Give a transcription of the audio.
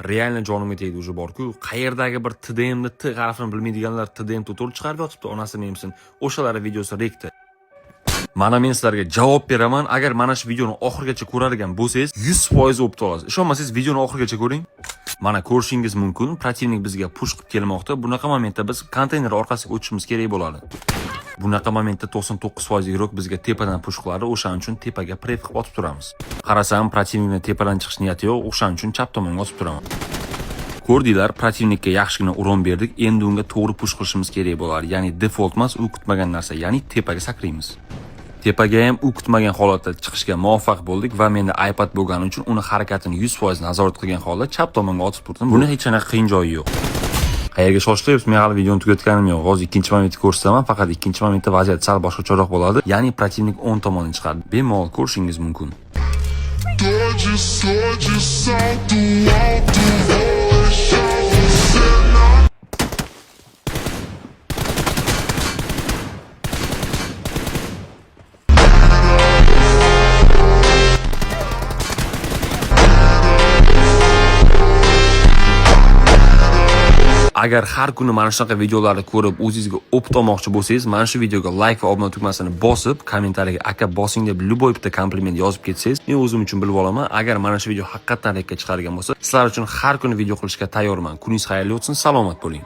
Реально jonimga tegdi уже borku. Qayerdagi bir TDMni T harfini bilmaydiganlar TDM tutorial chiqarib yotibdi, onasini emsin. O'shalar videosi rekdi. Mana men sizlarga javob beraman. Agar mana shu videoni oxirigacha ko'radigan bo'lsangiz, 100% опыт olasiz. Ishonmasangiz, videoni oxirigacha ko'ring. Mana ko'rishingiz mumkin, противник bizga push qilib kelmoqda. Bunaqa momentda biz konteyner orqasiga o'tishimiz kerak bo'ladi. Bunaqa momentda 99% игрок bizga tepadan push qiladi, o'shaning uchun tepaga pref qilib otib turamiz. Qarasam, противник ni tepadan chiqish niyati yo'q, o'shaning uchun chap tomonga otib turaman. Ko'rdinglar, противник ka yaxshigina урон berdik. Endi unga to'g'ri push qilishimiz kerak bo'ladi. Ya'ni default emas, u kutmagan narsa, ya'ni tepaga sakraymiz. Tepaga ham u kutmagan holatda chiqishga muvaffaq bo'ldik va menda iPad bo'lgani uchun uni harakatini 100% nazorat qilgan holda chap tomonga otib turdim. Buni hech qanaqa qiyin joyi yo'q. Qayerga shoshilyapsiz? Men hali videoni tugatganim yo'q. Hozir ikkinchi momentni ko'rsataman, faqat ikkinchi momentda vaziyat sal boshqacharoq bo'ladi. Ya'ni противник o'ng tomondan chiqadi. Bemalol ko'rishingiz mumkin. Dodge, salto alto, vou deixar você na. Agar har kuni mana shunaqa videolarni ko'rib, o'zingizga опыт olmoqchi bo'lsangiz, mana shu videoga like va obuna tugmasini bosib, kommentariyaga "Aka, bosing" deb любой bitta kompliment yozib ketsangiz, men o'zim uchun bilib olaman. Agar mana shu video haqiqatdan rekka chiqargan bo'lsa, sizlar uchun har kuni video qilishga tayyorman. Kuningiz xayrli o'tsin, salomat bo'ling.